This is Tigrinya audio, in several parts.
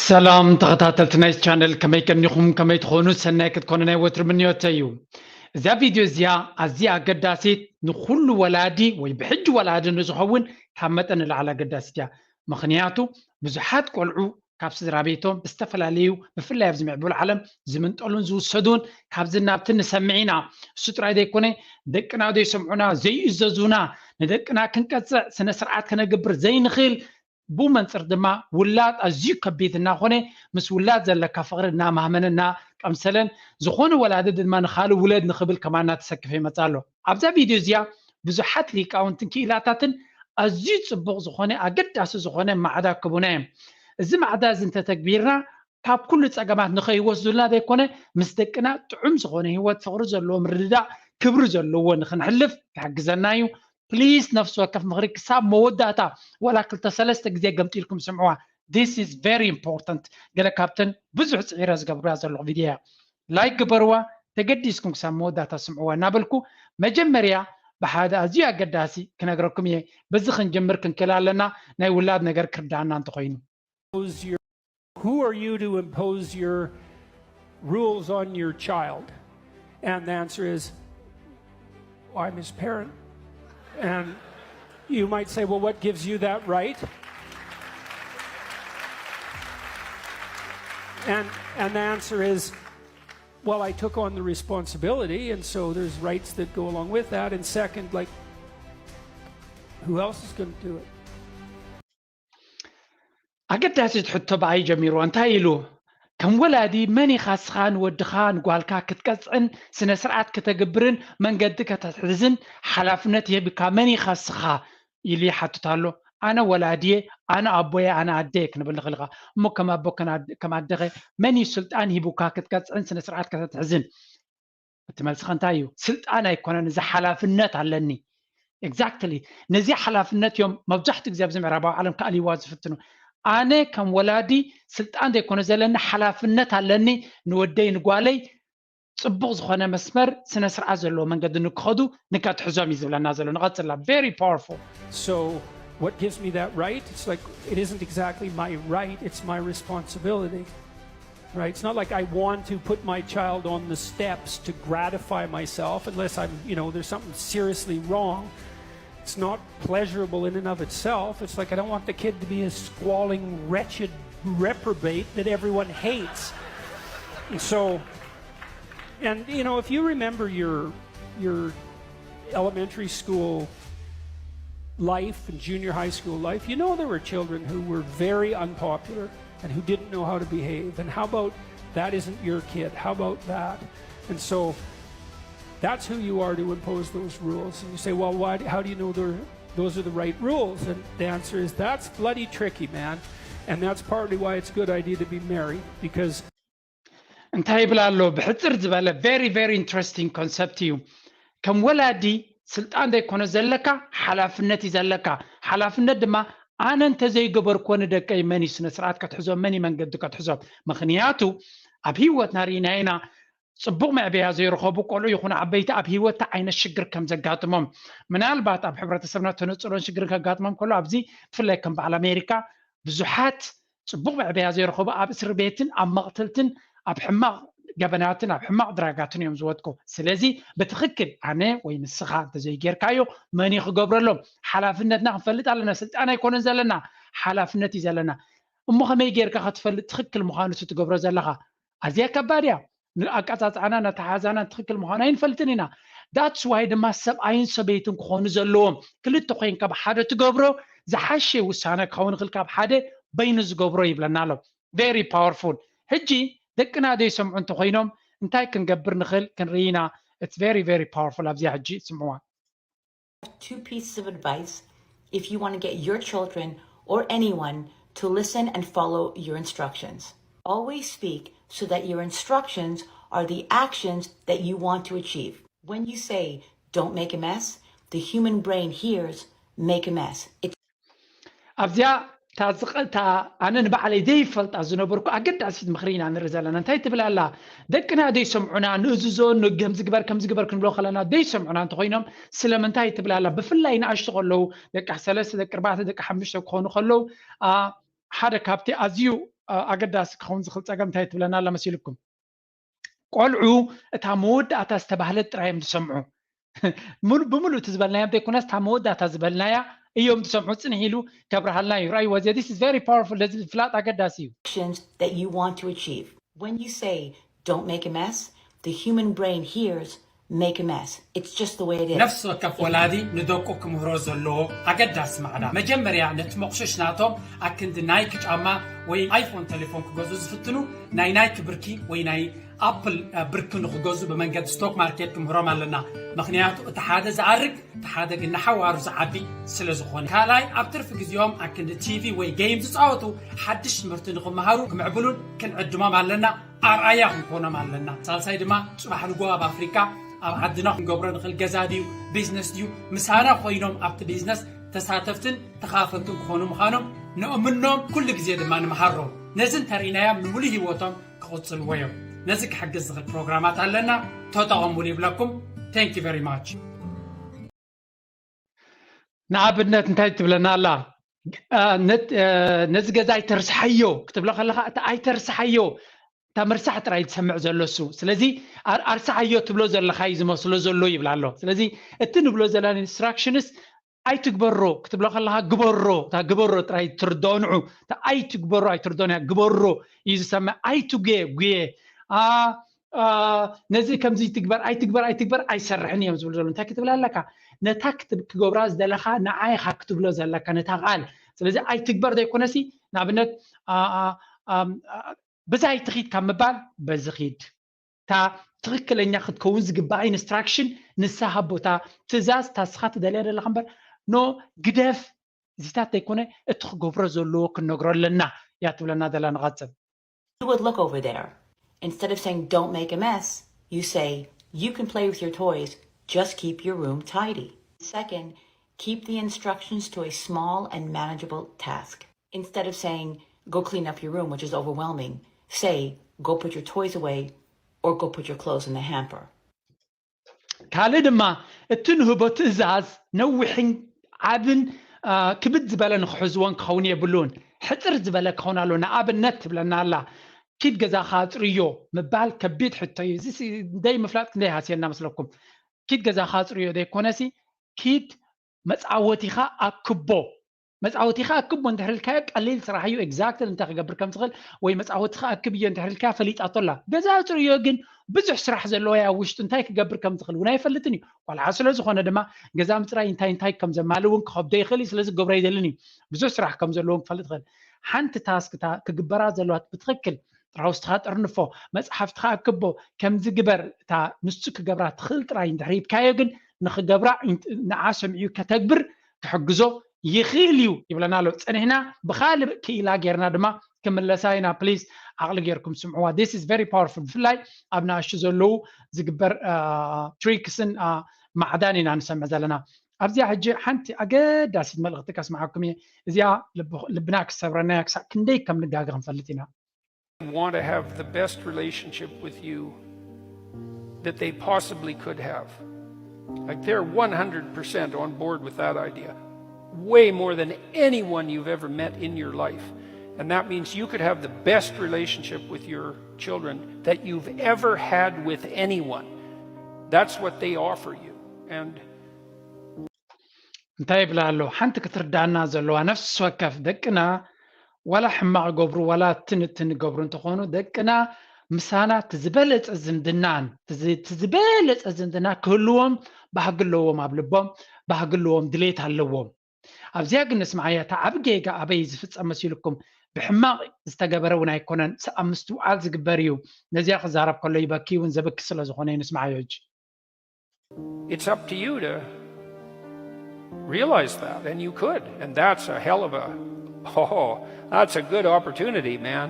ሰላም ተኸታተልቲ ናይ ቻነል፣ ከመይ ቀኒኹም? ከመይ ትኾኑ? ሰናይ ክትኮኑ ናይ ወትሩ ምንዮተይ እዩ። እዛ ቪድዮ እዚኣ ኣዝያ ኣገዳሲት፣ ንኹሉ ወላዲ ወይ ብሕጂ ወላዲ ንዝኸውን ካብ መጠን ንላዕሊ ኣገዳሲት እያ። ምኽንያቱ ብዙሓት ቆልዑ ካብ ስድራ ቤቶም ብዝተፈላለዩ፣ ብፍላይ ኣብዚ ምዕቡል ዓለም ዝምንጠሉን ዝውሰዱን ካብዚ ናብቲ ንሰምዕ ኢና። እሱ ጥራይ ዘይኮነ፣ ደቅና ዘይሰምዑና፣ ዘይእዘዙና፣ ንደቅና ክንቀጽዕ ስነ ስርዓት ክነግብር ዘይንኽእል፣ ብኡ መንጽር ድማ ውላድ ኣዝዩ ከቢድ እናኾነ፣ ምስ ውላድ ዘለካ ፍቕሪ እናማህመነ እናቀምሰለን፣ ዝኾነ ወላዲ ድማ ንኻልእ ውለድ ንኽብል ከማና ተሰክፈ ይመጽእ ኣሎ። ኣብዛ ቪድዮ እዚኣ ብዙሓት ሊቃውንትን ክኢላታትን ኣዝዩ ጽቡቕ ዝኾነ ኣገዳሲ ዝኾነ ማዕዳ ክቡና እዮም። እዚ ማዕዳ እዚ እንተተግቢርና ካብ ኩሉ ጸገማት ንኸይወስዱልና ዘይኮነ፣ ምስ ደቅና ጥዑም ዝኾነ ህይወት፣ ፍቕሪ ዘለዎ ምርድዳእ፣ ክብሪ ዘለዎ ንኽንሕልፍ ክሕግዘና እዩ። ፕሊዝ ነፍሲ ወከፍ ምኽሪ ክሳብ መወዳእታ ዋላ ክልተ ሰለስተ ግዜ ገምጢልኩም ስምዕዋ። This is very important። ገለ ካብተን ብዙሕ ጽዒረ ዝገብርያ ዘለኹ ቪድዮ እያ። ላይክ ግበርዋ፣ ተገዲስኩም ክሳብ መወዳእታ ስምዕዋ እናበልኩ፣ መጀመርያ ብሓደ ኣዝዩ ኣገዳሲ ክነግረኩም እየ። በዚ ክንጅምር ክንክእል ኣለና፣ ናይ ውላድ ነገር ክርዳኣና እንተኾይኑ። Who are you to impose your rules on your child? And the answer is, I'm his parent. And you might say, well, what gives you that right? And, and the answer is, well, I took on the responsibility, and so there's rights that go along with that. And second, like, who else is going to do it? ኣገዳሲት ሕቶ ብኣይ ጀሚርዋ። እንታይ ኢሉ? ከም ወላዲ መን ኢኻ እስኻ ንወድኻ ንጓልካ ክትቀጽዕን ስነ ስርዓት ከተግብርን መንገዲ ከተትሕዝን ሓላፍነት ይህብካ መን ኢኻ እስኻ? ኢሉ ይሓትት ኣሎ። ኣነ ወላዲየ፣ ኣነ ኣቦየ፣ ኣነ ኣደየ ክንብል ንኽእል ኢኻ። እሞ ከም ኣቦ ከን ኣደ- ከም ኣደኸ መን እዩ ስልጣን ሂቡካ ክትቀጽዕን ስነ ስርዓት ከተትሕዝን? እቲ መልስኸ እንታይ እዩ? ስልጣን ኣይኮነን፣ እዚ ሓላፍነት ኣለኒ። ኤግዛክትሊ። ነዚ ሓላፍነት እዮም መብዛሕትኡ ግዜ ኣብዚ ምዕራባዊ ዓለም ክኣልይዋ ዝፍትኑ። ኣነ ከም ወላዲ ስልጣን ዘይኮነ ዘለኒ ሓላፍነት ኣለኒ፣ ንወደይ ንጓለይ ጽቡቕ ዝኾነ መስመር፣ ስነ ስርዓት ዘለዎ መንገዲ ንክኸዱ ንከትሕዞም እዩ ዝብለና ዘሎ። ንቐጽላ። Very powerful። So, what gives me that right? It's like, it isn't exactly my right, it's my responsibility. Right? It's not like I want to put my child on the steps to gratify myself, unless I'm, you know, there's something seriously wrong. It's not pleasurable in and of itself. It's like, I don't want the kid to be a squalling, wretched reprobate that everyone hates. And so, and, you know, if you remember your, your elementary school life and junior high school life, you know there were children who were very unpopular and who didn't know how to behave. And how about that isn't your kid? How about that? And so that's who you are to impose those rules. And you say, well, why, how do you know they're, those are the right rules? And the answer is, that's bloody tricky, man. And that's partly why it's a good idea to be married, because እንታይ ይብል ኣሎ? ብሕጽር ዝበለ፣ very very interesting concept እዩ። ከም ወላዲ ስልጣን ዘይኮነ ዘለካ፣ ሓላፍነት እዩ ዘለካ። ሓላፍነት ድማ ኣነ እንተዘይገበርክዎ ንደቀይ መን እዩ ስነ ስርዓት ከትሕዞም፣ መን እዩ መንገዲ ከትሕዞም? ምኽንያቱ ኣብ ህይወትና ርኢና ኢና፣ ጽቡቕ መዕበያ ዘይረኸቡ ቆልዑ ይኹኑ ዓበይቲ ኣብ ህይወት እንታይ ዓይነት ሽግር ከም ዘጋጥሞም። ምናልባት ኣብ ሕብረተሰብና ተነጽሎን ሽግርን ከጋጥሞም ከሎ፣ ኣብዚ ብፍላይ ከም በዓል ኣሜሪካ ብዙሓት ጽቡቕ መዕበያ ዘይረኸቡ ኣብ እስሪ ቤትን ኣብ መቕትልትን ኣብ ሕማቕ ገበናትን ኣብ ሕማቕ ድራጋትን እዮም ዝወድቁ። ስለዚ ብትኽክል ኣነ ወይ ንስኻ እንተዘይጌርካዮ መን እዩ ክገብረሎም? ሓላፍነትና ክንፈልጥ ኣለና። ስልጣን ኣይኮነን ዘለና፣ ሓላፍነት እዩ ዘለና። እሞ ከመይ ጌርካ ክትፈልጥ ትኽክል ምዃኑ እቲ ትገብሮ ዘለኻ? ኣዝያ ከባድ እያ። ንኣቀጻጽዓና ነተሓዛናን ትኽክል ምዃኑ ኣይንፈልጥን ኢና። That's why ድማ ሰብኣይን ሰበይትን ክኾኑ ዘለዎም፣ ክልተ ኮይንካ ብሓደ ትገብሮ ዝሓሸ ውሳነ ክኸውን ይኽእል ካብ ሓደ በይኑ ዝገብሮ ይብለና ኣሎ። Very powerful። ሕጂ ደቅና ዘይሰምዑ እንተኾይኖም እንታይ ክንገብር ንኽእል ክንርኢ ኢና። It's very very powerful። ኣብዚኣ ሕጂ ስምዕዋ። Two pieces of advice if you want to get your children or anyone to listen and follow your instructions. Always speak so that your instructions are the actions that you want to achieve. When you say, don't make a mess, the human brain hears, make a mess. It's ኣብዚኣ እታ ዝቐ- እታ ኣነ ንባዕለይ ዘይፈልጣ ዝነበርኩ ኣገዳሲት ምኽሪ ኢና ንርኢ ዘለና። እንታይ ትብል ኣላ? ደቅና ዘይሰምዑና፣ ንእዝዞ፣ ን- ከምዚ ግበር ከምዚ ግበር ክንብሎ ከለና ዘይሰምዑና እንተኾይኖም ስለምንታይ ትብል ኣላ? ብፍላይ ንኣሽቱ ከለዉ፣ ደቂ ሰለስተ፣ ደቂ ኣርባዕተ፣ ደቂ ሓሙሽተ ክኾኑ ከለዉ፣ ኣ፣ ሓደ ካብቲ ኣዝዩ ኣገዳሲ ክኸውን ዝኽእል ፀገም እንታይ ትብለና ኣላ መሲልኩም? ቆልዑ እታ መወዳእታ ዝተባህለት ጥራይ እዮም ዝሰምዑ። ሙሉእ ብሙሉእ እቲ ዝበልናዮ ዘይኮነስ እታ መወዳእታ ዝበልናያ እዮም ዝሰምዑ። ፅንሕ ኢሉ ከብርሃልና እዩ። ራእይ ወዜ this is very powerful። ነዚ ፍላጥ ኣገዳሲ እዩ። Actions that you want to achieve. When you say, "Don't make a mess," the human brain hears, "Make a mess." It's just the way it is. ነፍሲ ወከፍ ወላዲ ንደቁ ክምህሮ ዘለዎ ኣገዳሲ ማዕዳ፣ መጀመርያ ነቲ መቑሸሽ ናቶም ኣክንዲ ናይክ ጫማ ወይ ኣይፎን ቴሌፎን ክገዝኡ ዝፍትኑ ናይ ናይክ ብርኪ ወይ ናይ ኣፕል ብርኪ ንክገዝኡ ብመንገዲ ስቶክ ማርኬት ክምህሮም ኣለና። ምክንያቱ እቲ ሓደ ዝኣርግ እቲ ሓደ ግን ንሓዋሩ ዝዓቢ ስለ ዝኾነ። ካልኣይ ኣብ ትርፊ ግዜኦም ኣክንዲ ቲቪ ወይ ጌም ዝፃወቱ ሓድሽ ትምህርቲ ንክመሃሩ ክምዕብሉን ክንዕድሞም ኣለና። ኣርኣያ ክንኮኖም ኣለና። ሳልሳይ ድማ ፅባሕ ንጎ ኣብ ኣፍሪካ ኣብ ዓድና ክንገብሮ ንኽእል ገዛ ድዩ ቢዝነስ ድዩ ምሳና ኮይኖም ኣብቲ ቢዝነስ ተሳተፍትን ተኻፈልትን ክኾኑ ምዃኖም ንእምኖም። ኩሉ ግዜ ድማ ንመሃሮም። ነዚ እንተርኢናዮም ንሙሉ ህይወቶም ክቕፅልዎ እዮም። ነዚ ክሕግዝ ዝኽእል ፕሮግራማት ኣለና፣ ተጠቐሙሉ ይብለኩም። Thank you very much። ንኣብነት እንታይ ትብለና ኣላ? ነዚ ገዛ ኣይተርስሓዮ ክትብሎ ከለካ እቲ ኣይተርስሓዮ እታ ምርሳሕ ጥራይ ዝሰምዕ ዘሎ እሱ። ስለዚ ኣርሳሓዮ ትብሎ ዘለካ እዩ ዝመስሎ ዘሎ ይብላ ኣሎ። ስለዚ እቲ ንብሎ ዘለና ኢንስትራክሽንስ ኣይትግበሮ ክትብሎ ከለካ ግበሮ፣ እታ ግበሮ ጥራይ ትርድኦ ንዑ። እታ ኣይትግበሮ ኣይትርድኦን እያ፣ ግበሮ እዩ ዝሰምዕ። ኣይትጉየ ጉየ ነዚ ከምዚ ትግበር ኣይትግበር ኣይትግበር ኣይሰርሕን እዮም ዝብሉ ዘሎ። እንታይ ክትብል ኣለካ? ነታ ክገብራ ዝደለካ ንዓ ኢካ ክትብሎ ዘለካ ነታ ቃል። ስለዚ ኣይትግበር ዘይኮነሲ ንኣብነት ብዛይ ትኺድ ካብ ምባል በዚ ኺድ። እታ ትኽክለኛ ክትከውን ዝግባኣ ኢንስትራክሽን ንሳ ሃቦ። እታ ትእዛዝ እታ ስኻ ትደልያ ዘለካ እምበር ኖ ግደፍ እዚታት ዘይኮነ እቲ ክገብሮ ዘለዎ ክንነግሮ ኣለና እያ ትብለና ዘላ። ንቐጽል። You would look over there. Instead of saying, "Don't make a mess," you say, "You can play with your toys, just keep your room tidy." Second, keep the instructions to a small and manageable task. Instead of saying, "Go clean up your room, which is overwhelming," say, "Go put your toys away," or "Go put your clothes in the hamper." ካልእ ድማ እቲ ንህቦ ትእዛዝ ነዊሕን ዓብን ክብድ ዝበለ ንክሕዝዎን ክኸውን የብሉን። ሕፅር ዝበለ ክኸውን ኣለዎ። ንኣብነት ትብለና ኣላ፣ ኪድ ገዛኻ ኣፅርዮ ምባል ከቢድ ሕቶ እዩ። እዚ ደይ ምፍላጥ ክንደይ ሃስየና መስለኩም? ኪድ ገዛኻ ኣፅርዮ ዘይኮነሲ ኪድ መፃወቲኻ ኣክቦ። መፃወቲኻ ኣክቦ እንድሕር ኢልካዮ ቀሊል ስራሕ እዩ። ኤግዛክትሊ እንታይ ክገብር ከም ዝኽእል ወይ መፃወቲኻ ኣክብዮ እንድሕር ኢልካዮ ፈሊጣቶ ኣላ። ገዛ ኣፅርዮ ግን ብዙሕ ስራሕ ዘለዎ እያ። ኣብ ውሽጡ እንታይ ክገብር ከም ዝኽእል እውን ኣይፈልጥን እዩ። ቆልዓ ስለ ዝኾነ ድማ ገዛ ምፅራይ እንታይ እንታይ ከም ዘማልእ እውን ክኸብዶ ይኽእል እዩ። ስለዚ ክገብሮ ኣይደልን እዩ። ብዙሕ ስራሕ ከም ዘለዎ እውን ክፈልጥ ይኽእል። ሓንቲ ታስክ እታ ክግበራ ዘለዋ ብትኽክል ጥራውስትኻ ጠርንፎ፣ መፅሓፍትኻ ኣክቦ፣ ከምዚ ግበር፣ እታ ንሱ ክገብራ ትኽእል ጥራይ እንድሕር ሂብካዮ ግን ንኽገብራ ንዓ ሰሚዑ ከተግብር ክሕግዞ ይኽእል እዩ ይብለና ኣሎ። ፀኒሕና ብኻልእ ክኢላ ጌርና ድማ ክምለሳ ኢና። ፕሊዝ ዓቕሊ ጌርኩም ስምዕዋ። This is very powerful። ብፍላይ ኣብ ንኣሽቱ ዘለዉ ዝግበር ትሪክስን ማዕዳን ኢና ንሰምዕ ዘለና። ኣብዚኣ ሕጂ ሓንቲ ኣገዳሲት መልእኽቲ ከስምዓኩም እየ። እዚኣ ልብና ክሰብረና እያ። ክሳብ ክንደይ ከም ንጋገ ክንፈልጥ ኢና። Want to have the best relationship with you that they possibly could have. Like, they're one hundred percent on board with that idea. Way more than anyone you've ever met in your life. And that means you could have the best relationship with your children that you've ever had with anyone. That's what they offer you. And እንታይ ይብላ ኣሎ? ሓንቲ ክትርዳና ዘለዋ ነፍሲ ወከፍ ደቅና ዋላ ሕማቕ ይገብሩ ዋላ ትንትን ይገብሩ እንተኾኑ ደቅና ምሳና እቲ ዝበለፀ ዝምድናን እቲ ዝበለፀ ዝምድና ክህልዎም ባህጊ ኣለዎም። ኣብ ልቦም ባህጊ ኣለዎም፣ ድሌት ኣለዎም። ኣብዚኣ ግን ንስምዓያ። እታ ዓቢ ጌጋ ኣበይ ዝፍፀም መሲልኩም? ብሕማቕ ዝተገበረ እውን ኣይኮነን፣ ኣብ ምስትውዓል ዝግበር እዩ። ነዚኣ ክዛረብ ከሎ ይበኪ እውን ዘብኪ ስለ ዝኾነ እዩ። ንስምዓዮ ሕጂ። It's up to you to realize that, and you could, and that's a hell of a, oh, that's a good opportunity, man.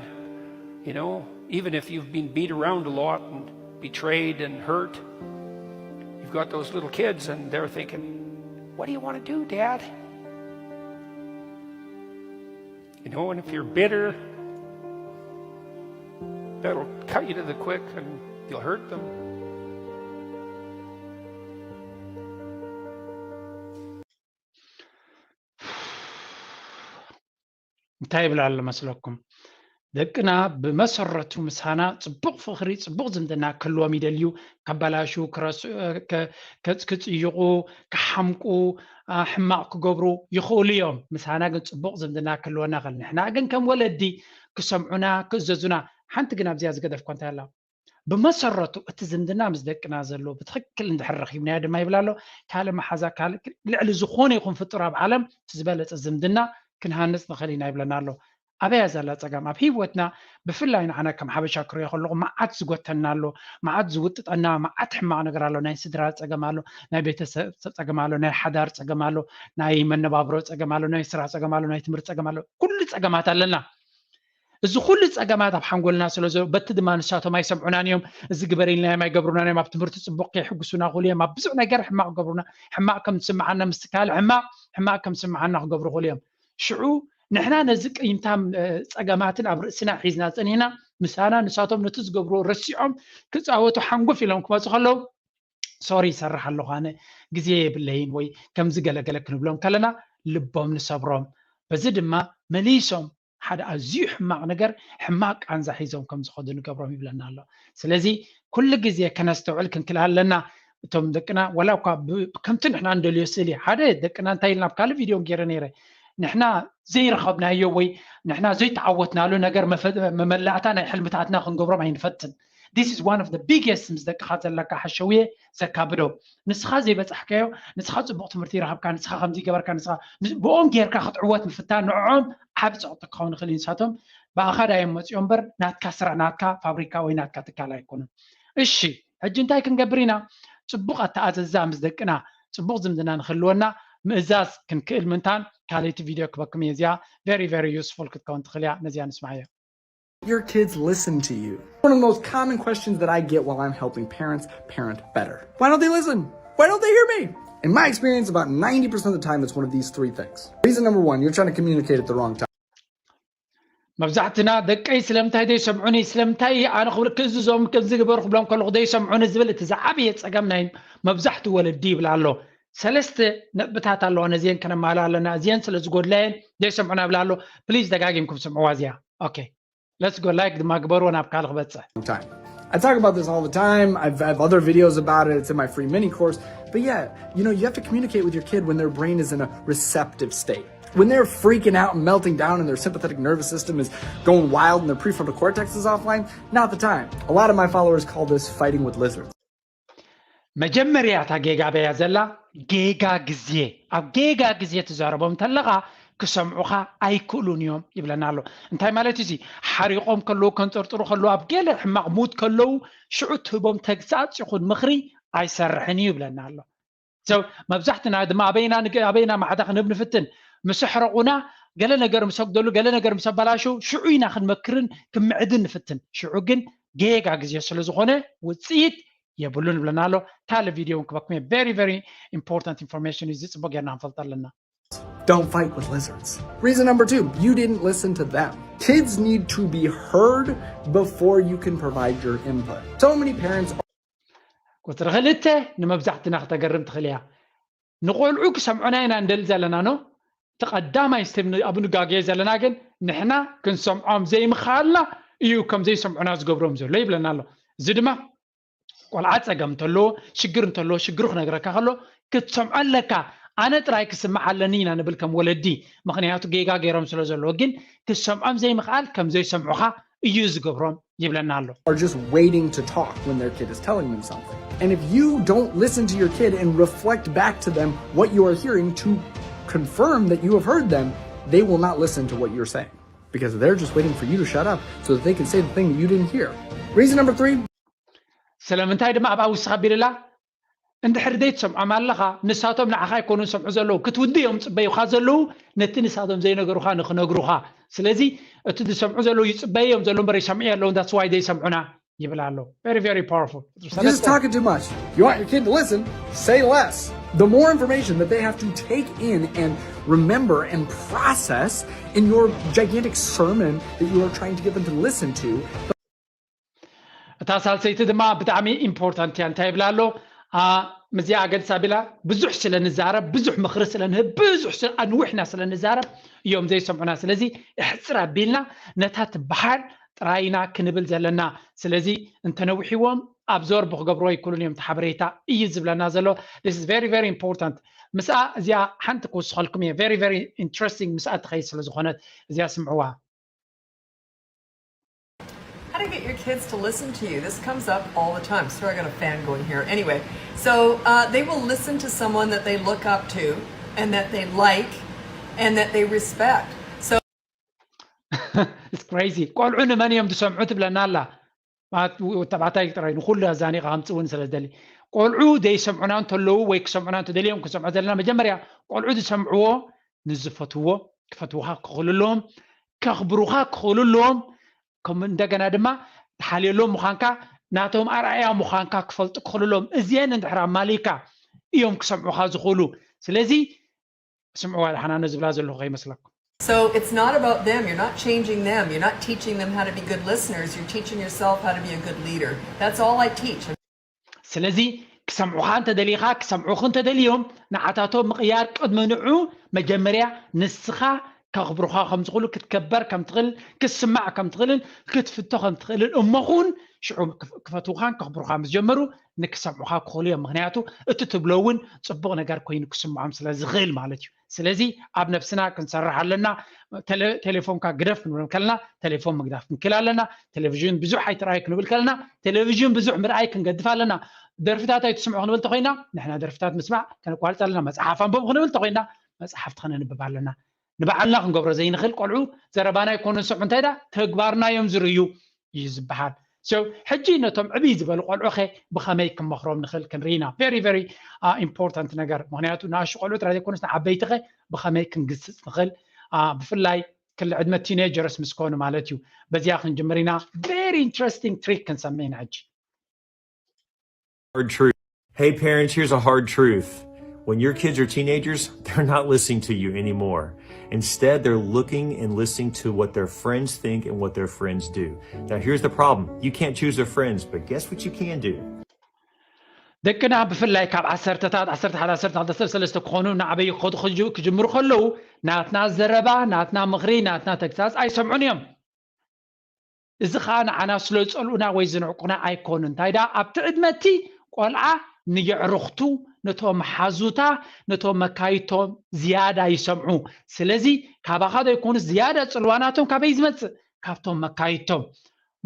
You know, even if you've been beat around a lot and betrayed and hurt, you've got those little kids and they're thinking, "What do you want to do, Dad?" You know, and if you're bitter, that'll cut you to the quick and you'll hurt them. እንታይ ይብል ኣሎ መስለኩም? ደቅና ብመሰረቱ ምሳና ጽቡቕ ፍቕሪ፣ ጽቡቕ ዝምድና ክህልዎም ይደልዩ። ከባላሹ፣ ክረስዑ፣ ከ-፣ ከጽ-፣ ክጽይቑ፣ ክሓምቁ፣ ኣ፣ ሕማቕ ክገብሩ ይኽእሉ እዮም። ምሳና ግን ጽቡቕ ዝምድና ክህልወና ይኽእል። ንሕና ግን ከም ወለዲ ክሰምዑና፣ ክእዘዙና። ሓንቲ ግን ኣብዚኣ ዝገደፍኳ እንታይ ኣላ? ብመሰረቱ እቲ ዝምድና ምስ ደቅና ዘሎ ብትኽክል እንድሕር ረኺብናዮ ድማ ይብል ኣሎ፣ ካልእ መሓዛ፣ ካልእ ልዕሊ ዝኾነ ይኹን ፍጡር ኣብ ዓለም እቲ ዝበለጸ ዝምድና ክንሃንጽ ንኽእል ኢና ይብለና ኣሎ። ኣበያ ዘላ ጸገም? ኣብ ህይወትና ብፍላይ ንዓና ከም ሓበሻ ክሪኦ ከለኹ መዓት ዝጎተና ኣሎ፣ መዓት ዝውጥጠና፣ መዓት ሕማቕ ነገር ኣሎ። ናይ ስድራ ጸገም ኣሎ፣ ናይ ቤተሰብ ጸገም ኣሎ፣ ናይ ሓዳር ጸገም ኣሎ፣ ናይ መነባብሮ ጸገም ኣሎ፣ ናይ ስራሕ ጸገም ኣሎ፣ ናይ ትምህርቲ ጸገም ኣሎ። ኩሉ ጸገማት ኣለና። እዚ ኩሉ ጸገማት ኣብ ሓንጎልና ስለ ዘሎ፣ በቲ ድማ ንሳቶም ኣይሰምዑናን እዮም። እዚ ግበር ኢልናዮም ኣይገብሩናን እዮም። ኣብ ትምህርቲ ጽቡቕ ከይሕጉሱና ክኽእሉ እዮም። ኣብ ብዙሕ ነገር ሕማቕ ክገብሩና፣ ሕማቕ ከም ዝስምዓና፣ ምስቲ ካልእ ሕማቕ፣ ሕማቕ ከም ዝስምዓና ክገብሩ ይኽእሉ እዮም። ሽዑ ንሕና ነዚ ቅይምታም፣ እ፣ ጸገማትን ኣብ ርእስና ሒዝና ጸኒሕና፣ ምሳና ንሳቶም ነቲ ዝገብርዎ ረሲዖም ክጻወቱ ሓንጎፍ ኢሎም ክመጹ ከለዉ፣ ሶሪ ይሰርሕ ኣለኹ ኣነ፣ ግዜ የብለይን ወይ ከምዚ ገለገለ ክንብሎም ከለና ልቦም ንሰብሮም። በዚ ድማ መሊሶም ሓደ ኣዝዩ ሕማቕ ነገር፣ ሕማቕ ቃንዛ ሒዞም ከም ዝኸዱ ንገብሮም ይብለና ኣሎ። ስለዚ ኩሉ ግዜ ከነስተውዕል ክንክእል ኣለና። እቶም ደቅና ዋላ እኳ ብ-፣ ከምቲ ንሕና እንደልዮ ስእሊ፣ ሓደ ደቅና እንታይ ኢልና ኣብ ካልእ ቪድዮ ገይረ ነይረ፣ ንሕና ዘይረኸብናዮ ወይ ንሕና ዘይተዓወትናሉ ነገር መፈ-፣ መመላእታ ናይ ሕልምታትና ክንገብሮም ኣይንፈትን። This is one of the biggest ምስ ደቅኻ ዘለካ ሓሸውየ ዘካብዶ። ንስኻ ዘይበጻሕካዮ፣ ንስኻ ጽቡቕ ትምህርቲ ይረኸብካ፣ ንስኻ ከምዚ ገበርካ፣ ንስኻ ምስ-፣ ብኦም ጌርካ ክትዕወት ምፍታን ንዕኦም ዓቢ ጸቕጢ ክኸውን ይኽእል እዩ። ንሳቶም ብኣኻ ዳዮም መጺኦም እምበር ናትካ ስራሕ፣ ናትካ ፋብሪካ ወይ ናትካ ትካል ኣይኮኑን። እሺ፣ ሕጂ እንታይ ክንገብር ኢና? ጽቡቕ ኣተኣዘዛ ምስ ደቅና፣ ጽቡቕ ዝምድና ንክህልወና ምእዛዝ ክንክእል ምንታን ካልኣይቲ ቪድዮ ክበኩም እየ። እዚኣ very very useful ክትከውን ትኽእል እያ። ነዚኣ ንስማዓዮ። Your kids listen to you? One of the most common questions that I get while I'm helping parents parent better. Why don't they listen? Why don't they hear me? In my experience, about ninety percent of the time, it's one of these three things. Reason number one, you're trying to communicate at the wrong time. መብዛሕትና ደቀይ ስለምንታይ ዘይሰምዑኒ፣ ስለምንታይ ኣነ ክብል-፣ ክእዝዞም፣ ከምዚ ግበር ክብሎም ከለኹ ዘይሰምዑኒ ዝብል እቲ ዝዓበየ ጸገም ናይ መብዛሕትኡ ወለዲ ይብል ኣሎ። ሰለስተ ነጥብታት ኣለዋ፣ ነዚአን ከነማልኣ ኣለና። እዚአን ስለ ዝጎድላየን ዘይሰምዑና ይብል ኣሎ። ፕሊዝ ደጋጊምኩም ስምዕዋ እዚኣ። ኦኬ። Let's go. ላይክ ድማ ግበርዎ ናብ ካልእ ክበጽሕ። Time. I talk about this all the time. I've, I have other videos about it. It's in my free mini course. But yeah, you know, you have to communicate with your kid when their brain is in a receptive state. When they're freaking out and melting down and their sympathetic nervous system is going wild and their prefrontal cortex is offline, not the time. A lot of my followers call this fighting with lizards. መጀመርያ እታ ጌጋ በያ ዘላ ጌጋ ግዜ። ኣብ ጌጋ ግዜ ትዛረቦም እንተለኻ ክሰምዑኻ ኣይክእሉን እዮም ይብለና ኣሎ። እንታይ ማለት እዩ እዚ? ሓሪቖም ከለዉ፣ ከንጠርጥሩ ከለዉ፣ ኣብ ገለ ሕማቕ ሙድ ከለዉ ሽዑ ትህቦም ተግሳጽ ይኹን ምኽሪ ኣይሰርሕን እዩ ይብለና ኣሎ። So መብዛሕትና ድማ ኣበይና ንግ-፣ ኣበይና ማዕዳ ክንህብ ንፍትን? ምስ ኣሕረቑና፣ ገለ ነገር ምስ ኣጉደሉ፣ ገለ ነገር ምስ ኣበላሸው ሽዑ ኢና ክንመክርን ክንምዕድን ንፍትን። ሽዑ ግን ጌጋ ግዜ ስለ ዝኾነ ውጽኢት የብሉን ይብለና ኣሎ። ካልእ ቪድዮ እውን ክበኩም እየ። Very very important information እዩ። እዚ ጽቡቕ ጌርና ክንፈልጥ ኣለና። Don't fight with lizards. Reason number two, you didn't listen to them. Kids need to be heard before you can provide your input. So many parents ቁጽሪ ክልተ ንመብዛሕትና ክተገርም ትኽእል እያ። ንቆልዑ ክሰምዑና ኢና እንደሊ ዘለና ኖ። እቲ ቀዳማይ ስቴፕ ን-፣ ኣብ ንጋገየ ዘለና ግን ንሕና ክንሰምዖም ዘይምኽኣልና እዩ ከም ዘይሰምዑና ዝገብሮም ዘሎ ይብለና ኣሎ። እዚ ድማ ቆልዓ ጸገም እንተሎ፣ ሽግር እንተሎ፣ ሽግሩ ክነግረካ ከሎ ክትሰምዖ ኣለካ። ኣነ ጥራይ ክስማዕ ኣለኒ ኢና ንብል ከም ወለዲ፣ ምኽንያቱ ጌጋ ገይሮም ስለ ዘለዉ። ግን ክትሰምዖም ዘይምኽኣል ከም ዘይሰምዑኻ እዩ ዝገብሮም ይብለና ኣሎ። Are just waiting to talk when their kid is telling them something. And if you don't listen to your kid and reflect back to them what you are hearing to confirm that you have heard them, they will not listen to what you're saying because they're just waiting for you to shut up so that they can say the thing that you didn't hear. Reason number three. ስለምንታይ ድማ ኣብኣ ውስኽ ኣቢልላ? እንድሕር ዘይትሰምዖም ኣለኻ፣ ንሳቶም ንዓኻ ኣይኮኑን ዝሰምዑ ዘለዉ፣ ክትውዲ እዮም ዝጽበዩኻ ዘለዉ፣ ነቲ ንሳቶም ዘይነገሩኻ ንኽነግሩኻ። ስለዚ እቲ ዝሰምዑ ዘለዉ ይጽበዩ እዮም ዘለዉ እምበር ይሰምዑ የለዉን፣ that's why ዘይሰምዑና ይብል ኣሎ። Very very powerful። You're just talking too much. You want your kid to listen? Say less. The more information that they have to take in and remember and process in your gigantic sermon that you are trying to get them to listen to, እታ ሳልሰይቲ ድማ ብጣዕሚ ኢምፖርታንት እያ። እንታይ ይብላ ኣሎ? ኣ፣ ምዚኣ ገድስ ኣቢላ ብዙሕ ስለ ንዛረብ፣ ብዙሕ ምኽሪ ስለ ንህብ፣ ብዙሕ ስለ ኣንዊሕና ስለ ንዛረብ እዮም ዘይሰምዑና። ስለዚ እሕፅር ኣቢልና ነታ ትበሃል ጥራይና ክንብል ዘለና። ስለዚ እንተነዊሕዎም ኣብዞርብ ክገብርዎ ኣይክእሉን እዮም። እቲ ሓበሬታ እዩ ዝብለና ዘሎ። This is very very important። ምስኣ እዚኣ ሓንቲ ክውስኸልኩም እየ። Very very interesting ምስኣ ትኸይድ ስለ ዝኾነት እዚኣ ስምዕዋ። How to get your kids to listen to you. This comes up all the time. Sorry, I got a fan going here. Anyway, so uh, they will listen to someone that they look up to and that they like and that they respect. So It's crazy. ቆልዑ ንመን እዮም ዝሰምዑ ትብለና ኣላ። ተባዕታይ ጥራይ ንኩሉ ኣዛኒኻ ከምፅእ እውን ስለ ዝደሊ ቆልዑ ዘይሰምዑና እንተለዉ ወይ ክሰምዑና እንተደልዮም ክሰምዑ ዘለና መጀመርያ ቆልዑ ዝሰምዕዎ ንዝፈትዎ ክፈትውኻ ክኽእሉ ኣለዎም፣ ከኽብሩኻ ክኽእሉ ኣለዎም። ከም እንደገና ድማ ተሓልየሎም ምዃንካ ናቶም ኣርኣያ ምዃንካ ክፈልጡ ክኽእሉ ኣለዎም። እዚአን እንድሕር ኣማሊካ እዮም ክሰምዑኻ ዝኽእሉ። ስለዚ ስምዕዋ ደሓና ነዚ ዝብላ ዘለኹ ከይመስለኩም። So it's not about them. You're not changing them. You're not teaching them how to be good listeners. You're teaching yourself how to be a good leader. That's all I teach. ስለዚ ክሰምዑኻ እንተደሊኻ ክሰምዑኽ እንተደልዮም ንዓታቶም ምቕያር ቅድሚ ንዑ መጀመርያ ንስኻ ከኽብሩኻ ከም ዝኽእሉ ክትከበር ከም ትኽእል ክትስማዕ ከም ትኽእልን ክትፍቶ ከም ትኽእልን እሞ ኹን ሽዑ ክፈትውኻን ከኽብሩኻ ምስ ጀመሩ ንክሰምዑኻ ክኽእሉ እዮም። ምክንያቱ እቲ ትብሎ እውን ፅቡቕ ነገር ኮይኑ ክስምዖም ስለ ዝኽእል ማለት እዩ። ስለዚ ኣብ ነብስና ክንሰርሕ ኣለና። ቴሌፎንካ ግደፍ ክንብሎም ከለና ቴሌፎን ምግዳፍ ክንክል ኣለና። ቴሌቪዥን ብዙሕ ኣይትርኣዩ ክንብል ከለና ቴሌቪዥን ብዙሕ ምርኣይ ክንገድፍ ኣለና። ደርፍታት ኣይትስምዑ ክንብል ተኮይና ንሕና ደርፍታት ምስማዕ ከነቋርፅ ኣለና። መፅሓፍ ኣንብቡ ክንብል ተኮይና መፅሓፍቲ ከነንብብ ኣለና። ንባዕልና ክንገብሮ ዘይንኽእል ቆልዑ ዘረባና ኣይኮኑን ዝሰምዑ እንታይ ዳ ተግባርና እዮም ዝርእዩ እዩ ዝበሃል። So ሕጂ ነቶም ዕብይ ዝበሉ ቆልዑ ኸ ብኸመይ ክንመኽሮም ንኽእል ክንርኢ ኢና። Very very important ነገር ምክንያቱ ንኣሹ ቆልዑ ጥራይ ዘይኮኑስ ንዓበይቲ ኸ ብኸመይ ክንግስፅ ንኽእል ብፍላይ ክሊ ዕድመ teenagers ምስ ኮኑ ማለት እዩ። በዚኣ ክንጅምር ኢና። Very interesting trick ክንሰምዕ ኢና ሕጂ። Hard truth. Hey parents, here's a hard truth. When your kids are teenagers, they're not listening to you anymore. Instead, they're looking and listening to what their friends think and what their friends do. Now, here's the problem. You can't choose their friends, but guess what you can do? ደቅና ብፍላይ ካብ ዓሰርተታት ዓሰርተ ሓደ ዓሰርተ ክልተ ዓሰርተ ሰለስተ ክኾኑ እናዓበዩ ክኸዱ ክጅምሩ ከለዉ ናትና ዘረባ ናትና ምኽሪ ናትና ተግሳፅ ኣይሰምዑን እዮም። እዚ ከዓ ንዓና ስለ ዝፀልኡና ወይ ዝንዕቁና ኣይኮኑን። እንታይ ደኣ ኣብቲ ዕድመ እቲ ቆልዓ ንየዕሩኽቱ ነቶም ሓዙታ ነቶም መካይቶም ዝያዳ ይሰምዑ። ስለዚ ካባኻ ዘይኮኑስ ዝያዳ ፅልዋ ናቶም ካበይ ዝመፅእ? ካብቶም መካይቶም።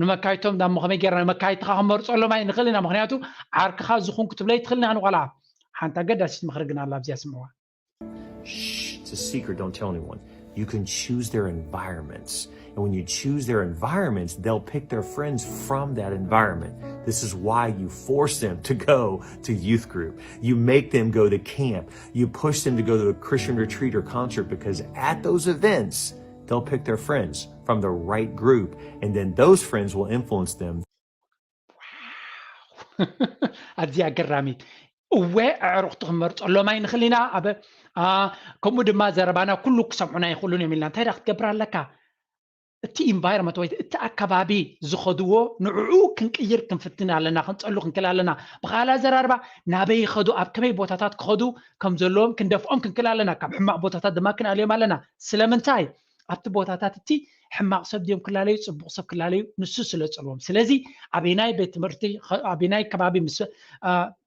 ንመካይቶም ዳሞ ከመይ ጌርና ንመካይትኻ ክንመርፀሎም ኣይንኽእል ኢና። ምክንያቱ ዓርክኻ ዝኹን ክትብሎ ኣይትኽእልን ኢኻ ንቆልዓ። ሓንቲ ኣገዳሲት ምኽሪ ግን ኣላ ኣብዚኣ ስምዕዋ። Shh, it's a secret, don't tell anyone. You can choose their environments. And when you choose their environments, they'll pick their friends from that environment. This is why you force them to go to youth group. You make them go to camp. You push them to go to a Christian retreat or concert because at those events, they'll pick their friends from the right group. And then those friends will influence them. ኣዝያ ኣገራሚት። እወ ኣዕሩኽቲ ክንመርፀሎም ኣይንኽእል ኢና። ኣብ ከምኡ ድማ ዘረባና ኩሉ ክሰምዑና ይኽእሉን እዮም ኢልና እንታይ ዳ ክትገብር ኣለካ? እቲ ኢንቫይሮመንት ወይ እቲ ኣከባቢ ዝኸድዎ ንዕኡ ክንቅይር ክንፍትን ኣለና፣ ክንፀሉ ክንክል ኣለና። ብኻልእ ኣዘራርባ ናበይ ይኸዱ፣ ኣብ ከመይ ቦታታት ክኸዱ ከም ዘለዎም ክንደፍኦም ክንክል ኣለና። ካብ ሕማቕ ቦታታት ድማ ክንኣልዮም ኣለና። ስለምንታይ? ኣብቲ ቦታታት እቲ ሕማቕ ሰብ ድዮም ክላለዩ ፅቡቕ ሰብ ክላለዩ ንሱ ስለ ዝፀልዎም። ስለዚ ኣበናይ ቤት ትምህርቲ ኣበናይ ከባቢ ምስ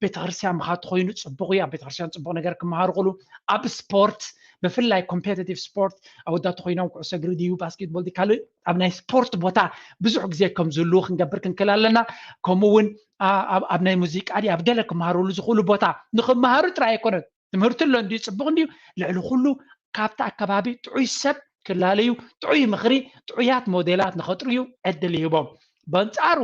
ቤተክርስትያን ምኻድ ተኮይኑ ፅቡቕ እዩ። ኣብ ቤተክርስትያን ፅቡቕ ነገር ክመሃሩ ክእሉ ኣብ ስፖርት ብፍላይ ኮምፔቲቲቭ ስፖርት ኣወዳት ተኮይኖም ኩዕሶ እግሪ ድዩ ባስኬትቦል ድዩ ካልእ ኣብ ናይ ስፖርት ቦታ ብዙሕ ግዜ ከም ዝህልዉ ክንገብር ክንክእል ኣለና። ከምኡ እውን ኣብ ናይ ሙዚቃ ድዩ ኣብ ገለ ክመሃርሉ ዝኽእሉ ቦታ ንክመሃሩ ጥራይ ኣይኮነን ትምህርቲ ኣሎ እንድዩ ፅቡቕ እንድዩ ልዕሊ ኩሉ ካብቲ ኣከባቢ ጥዑይ ሰብ ክላለዩ ጥዑይ ምኽሪ ጥዑያት ሞዴላት ንኸጥርዩ ዕድል ይህቦም። በንፃሩ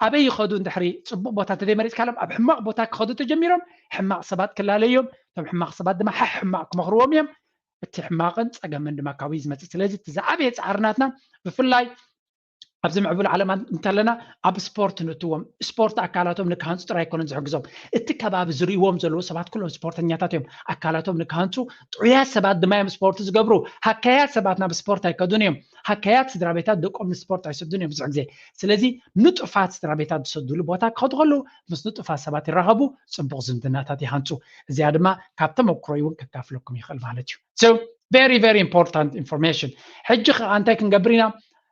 ኣበይ ይኸዱ እንድሕሪ ፅቡቕ ቦታ እንተዘይመሪፅካሎም ኣብ ሕማቕ ቦታ ክኸዱ ተጀሚሮም ሕማቕ ሰባት ክላለዮም እቶም ሕማቕ ሰባት ድማ ሓሕ ሕማቕ ክመኽርዎም እዮም። እቲ ሕማቕን ፀገምን ድማ ካብኡ ዝመፅእ። ስለዚ እቲ ዝዓበየ ፃዕሪ ናትና ብፍላይ ኣብዚ ምዕቡል ዓለም እንተለና ኣብ ስፖርት ንእትዎም። ስፖርት ኣካላቶም ንክሃንፁ ጥራይ ኣይኮነን ዝሕግዞም፣ እቲ ከባቢ ዝርእዎም ዘለዉ ሰባት ኩሎም ስፖርተኛታት እዮም። ኣካላቶም ንክሃንፁ፣ ጥዑያት ሰባት ድማ እዮም ስፖርት ዝገብሩ። ሃካያት ሰባት ናብ ስፖርት ኣይከዱን እዮም። ሃካያት ስድራ ቤታት ደቆም ንስፖርት ኣይሰዱን እዮም ብዙሕ ግዜ። ስለዚ ንጡፋት ስድራ ቤታት ዝሰዱሉ ቦታ ክኸዱ ከለዉ ምስ ንጡፋት ሰባት ይራኸቡ፣ ፅቡቕ ዝምድናታት ይሃንፁ። እዚኣ ድማ ካብ ተመክሮይ እውን ከካፍለኩም ይኽእል ማለት እዩ። So very very important information። ሕጂ ከዓ እንታይ ክንገብር ኢና?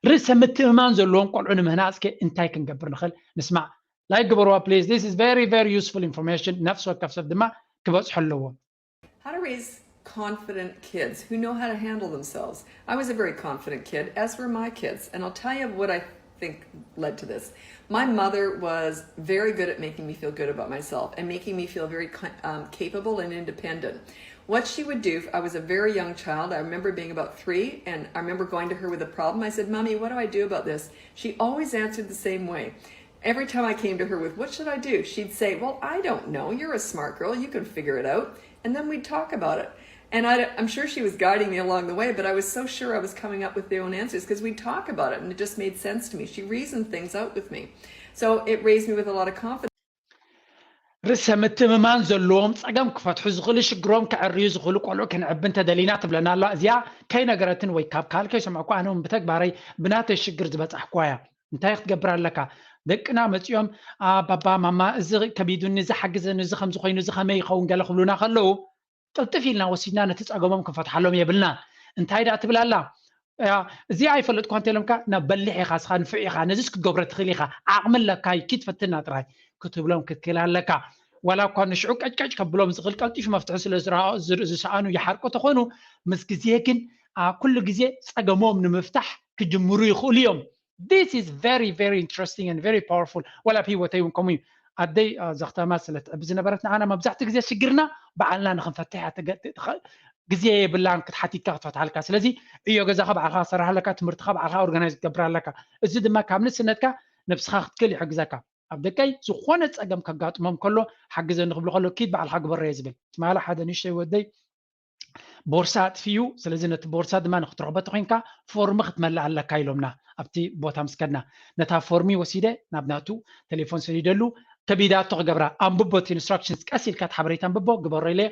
ርእሰ ምትእምማን ዘለዎም ቆልዑ ንምህናፅ ከ እንታይ ክንገብር ንኽእል? ንስማዕ። ላይክ ግበርዋ please. This is very very useful information። ነፍሲ ወከፍ ሰብ ድማ ክበፅሖ ኣለዎ። How to raise confident kids who know how to handle themselves. I was a very confident kid, as were my kids. And I'll tell you what I think led to this. My mother was very good at making me feel good about myself and making me feel very um, capable and independent. What she would do, I was a very young child. I remember being about three, and I remember going to her with a problem. I said, "Mommy, what do I do about this?" She always answered the same way. Every time I came to her with, "What should I do?" she'd say, "Well, I don't know. You're a smart girl. You can figure it out." And then we'd talk about it. And I, am sure she was guiding me along the way, but I was so sure I was coming up with the own answers because we'd talk about it and it just made sense to me. She reasoned things out with me. So it raised me with a lot of confidence. ርእሰ ምትእምማን ዘለዎም፣ ፀገም ክፈትሑ ዝኽእሉ፣ ሽግሮም ከዕርዩ ዝኽእሉ ቆልዑ ክንዕቢ እንተደሊና ትብለና ኣላ። እዚኣ ከይነገረትን ወይ ካብ ካልእ ከይሰማዕኩ ኣነ እውን ብተግባረይ ብናተይ ሽግር ዝበፃሕኩዋ እያ። እንታይ ክትገብር ኣለካ? ደቅና መፂኦም፣ "ኣ፣ ባባ፣ ማማ፣ እዚ ከቢዱኒ፣ እዚ ሓግዘኒ፣ እዚ ከምዚ ኮይኑ፣ እዚ ከመይ ይኸውን?" ገለ ክብሉና ከለዉ፣ ቅልጥፍ ኢልና ወሲድና ነቲ ፀገሞም ክንፈትሓሎም የብልና። እንታይ ደኣ ትብል ኣላ? "ያ፣ እዚ ኣይፈለጥኳ እንተኢሎምካ፣ ናብ በሊሕ ኢኻ፣ እስኻ ንፉዕ ኢኻ፣ ነዚስ ክትገብሮ ትኽእል ኢኻ፣ ዓቕሚ ኣለካ፣ ኪድ ፈትና ጥራይ" ክትብሎም ክትክእል ኣለካ። ዋላ እኳ ንሽዑ ቀጭቀጭ ከብሎም ዝኽእል ቀልጢፉ መፍትሒ ስለ ዝረኣ-፣ ዝር-፣ ዝሰኣኑ ይሓርቁ ተኾኑ፣ ምስ ግዜ ግን፣ ኣ፣ ኩሉ ግዜ ጸገሞም ንምፍታሕ ክጅምሩ ይኽእሉ እዮም። This is very very interesting and very powerful። ዋላ ኣብ ህይወተይ እውን ከምኡ እዩ። ኣደይ፣ ኣ፣ ዘኽተማ ስለ ትዕቢ ዝነበረት፣ ንዓና መብዛሕትኡ ግዜ ሽግርና ባዕልና ንኽንፈትሕ እያ ትገ-፣ ትኸ-፣ ግዜ የብላን ክትሓቲትካ ክትፈትሓልካ። ስለዚ ዕዮ ገዛኻ ባዕልኻ ክትሰርሕ ኣለካ፣ ትምህርትኻ ባዕልኻ ኦርጋናይዝ ክትገብር ኣለካ። እዚ ድማ ካብ ንእስነትካ ነብስኻ ክትክእል ይሕግዘካ። ኣብ ደቀይ ዝኾነ ጸገም ከጋጥሞም ከሎ ሓግዘኒ ክብሉ ከሎ ኪድ ባዕልኻ ግበሮ እየ ዝብል። ትማሊ ሓደ ንእሽተይ ወደይ ቦርሳ ኣጥፊኡ፣ ስለዚ ነቲ ቦርሳ ድማ ንክትረኽቦ ተኾይንካ ፎርም ክትመልእ ኣለካ ኢሎምና ኣብቲ ቦታ ምስ ከድና። ነታ ፎርሚ ወሲደ ናብ ናቱ ቴሌፎን ሰዲደሉ፣ ከቢዳቶ ክገብራ። ኣንብቦ እቲ ኢንስትራክሽንስ፣ ቀስ ኢልካ እቲ ሓበሬታ ኣንብቦ፣ ግበሮ ኢለ።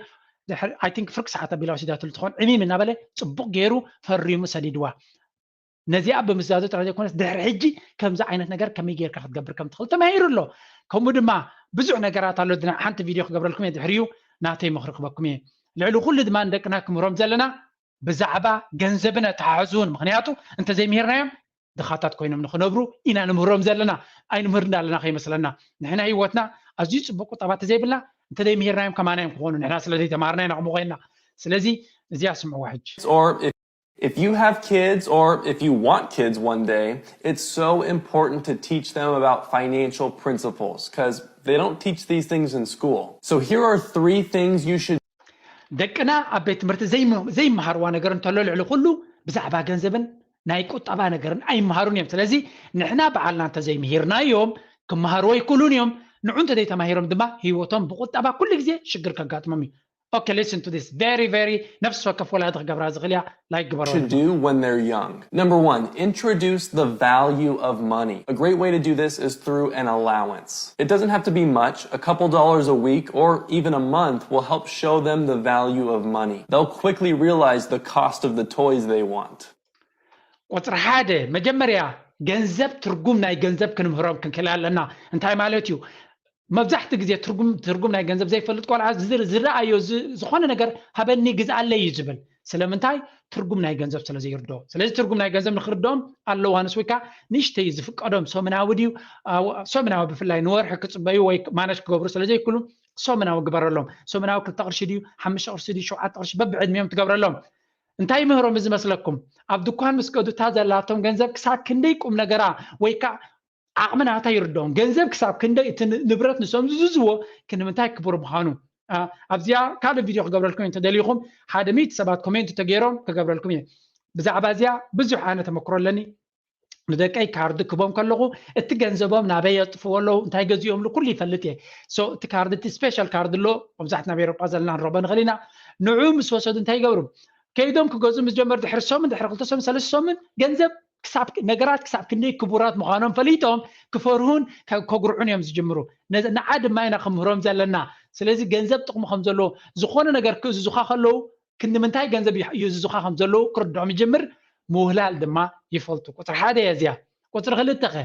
ድሕሪ፣ I think፣ ፍርቂ ሰዓት ኣቢላ ወሲዳትሉ ትኾን። ዕሚም እናበለ ጽቡቕ ገይሩ ፈሪሙ ሰዲድዋ። ነዚኣ ብምዝዛዙ ጥራይ ዘይኮነስ ድሕሪ ሕጂ ከምዚ ዓይነት ነገር ከመይ ጌርካ ክትገብር ከም ትኽእል ተማሂሩ ኣሎ። ከምኡ ድማ ብዙሕ ነገራት ኣሎ። ድና ሓንቲ ቪድዮ ክገብረልኩም እየ ድሕሪኡ ናተይ ምኽሪ ክበኩም እየ። ልዕሊ ኩሉ ድማ ንደቅና ክምህሮም ዘለና ብዛዕባ ገንዘብን ኣተሓሕዝኡን። ምኽንያቱ እንተዘይምሂርናዮም ድኻታት ኮይኖም ንኽነብሩ ኢና ንምህሮም ዘለና። ኣይንምህር እንዳለና ከይመስለና። ንሕና ህይወትና ኣዝዩ ጽቡቕ ቁጠባ እንተዘይብልና እንተዘይምሂርናዮም ከማና እዮም ክኾኑ። ንሕና ስለ ዘይተማሃርና ኢና ከምኡ ኮይንና። ስለዚ እዚኣ ስምዕዋ ሕጂ። Or if, if you have kids or if you want kids one day, it's so important to teach them about financial principles because they don't teach these things in school. So here are three things you should ደቅና ኣብ ቤት ትምህርቲ ዘይም-፣ ዘይመሃርዋ ነገር እንተሎ ልዕሊ ኩሉ ብዛዕባ ገንዘብን ናይ ቁጠባ ነገርን ኣይመሃሩን እዮም። ስለዚ ንሕና ባዕልና እንተዘይምሂርናዮም ክመሃሩ ኣይክእሉን እዮም። ንዑ እንተዘይተማሂሮም ድማ ህይወቶም ብቁጠባ ኩሉ ግዜ ሽግር ከጋጥሞም እዩ። Okay, listen to this. Very very ነፍሲ ወከፍ ወላዲ ክገብራ ዝኽእል እያ። ላይክ ግበሩ። should do when they're young. Number one, introduce the value of money. A great way to do this is through an allowance. It doesn't have to be much. A couple dollars a week or even a month will help show them the value of money. They'll quickly realize the cost of the toys they want. ቁፅሪ ሓደ፣ መጀመርያ ገንዘብ፣ ትርጉም ናይ ገንዘብ ክንምህሮም ክንክእል ኣለና። እንታይ ማለት እዩ? መብዛሕትኡ ግዜ ትርጉም፣ ትርጉም ናይ ገንዘብ ዘይፈልጥ ቆልዓ ዝ-፣ ዝረኣዮ ዝ-፣ ዝኾነ ነገር ሃበኒ ግዝኣለይ እዩ ዝብል። ስለምንታይ? ትርጉም ናይ ገንዘብ ስለ ዘይርድኦ። ስለዚ ትርጉም ናይ ገንዘብ ንክርድኦም ኣለዋንስ ወይ ከዓ ንእሽተይ ዝፍቀዶም ሰሙናዊ ድዩ፣ አ፣ ሰሙናዊ ብፍላይ ንወርሒ ክፅበዩ ወይ ማነጅ ክገብሩ ስለ ዘይክእሉ ሰሙናዊ ግበረሎም። ሰሙናዊ ክልተ ቅርሺ ድዩ፣ ሓሙሽተ ቅርሺ ድዩ፣ ሸውዓተ ቅርሺ በብዕድሚኦም ትገብረሎም። እንታይ ምህሮም እዚ መስለኩም? ኣብ ድኳን ምስ ከዱ እታ ዘላቶም ገንዘብ ክሳብ ክንደይ ቁም ነገራ ወይ ከዓ ዓቕሚ ናታ ይርድኦም። ገንዘብ ክሳብ ክንደይ እቲ ን-፣ ንብረት ንሶም ዝዝዝዎ ክንምንታይ ክቡር ምዃኑ። ኣ-፣ ኣብዚኣ ካልእ ቪድዮ ክገብረልኩም እየ እንተደሊኹም፣ ሓደ ሚእቲ ሰባት ኮሜንት ተገይሮም ክገብረልኩም እየ። ብዛዕባ እዚኣ ብዙሕ ኣነ ተመክሮ ኣለኒ። ንደቀይ ካርድ ክቦም ከለኹ እቲ ገንዘቦም ናበይ የጥፍዎ ኣለዉ፣ እንታይ ገዚኦምሉ ኩሉ ይፈልጥ እየ። So እቲ ካርድ፣ እቲ ስፔሻል ካርድ ኣሎ፣ መብዛሕትና ኣብ ኤሮጳ ዘለና ክንረኽቦ ንኽእል ኢና። ንዑ ምስ ወሰዱ እንታይ ይገብሩ? ከይዶም ክገዝኡ ምስ ጀመሩ ድሕሪ ሰሙን፣ ድሕሪ ክልተ ሰሙን፣ ሰለስተ ሰሙን ገንዘብ ክሳብ ነገራት ክሳብ ክንደይ ክቡራት ምዃኖም ፈሊጦም ክፈርሁን ከ- ከጉርዑን እዮም ዝጅምሩ። ነዚ- ንዓ ድማ ኢና ክምህሮም ዘለና። ስለዚ ገንዘብ ጥቕሚ ከም ዘለዎ ዝኾነ ነገር ክእዝዙኻ ከለዉ ክንዲ ምንታይ ገንዘብ ይሕ- ይእዝዙኻ ከም ዘለዉ ክርድዖም ይጅምር። ምውህላል ድማ ይፈልጡ። ቁፅሪ ሓደ እያ እዚኣ። ቁፅሪ ክልተ ኸ?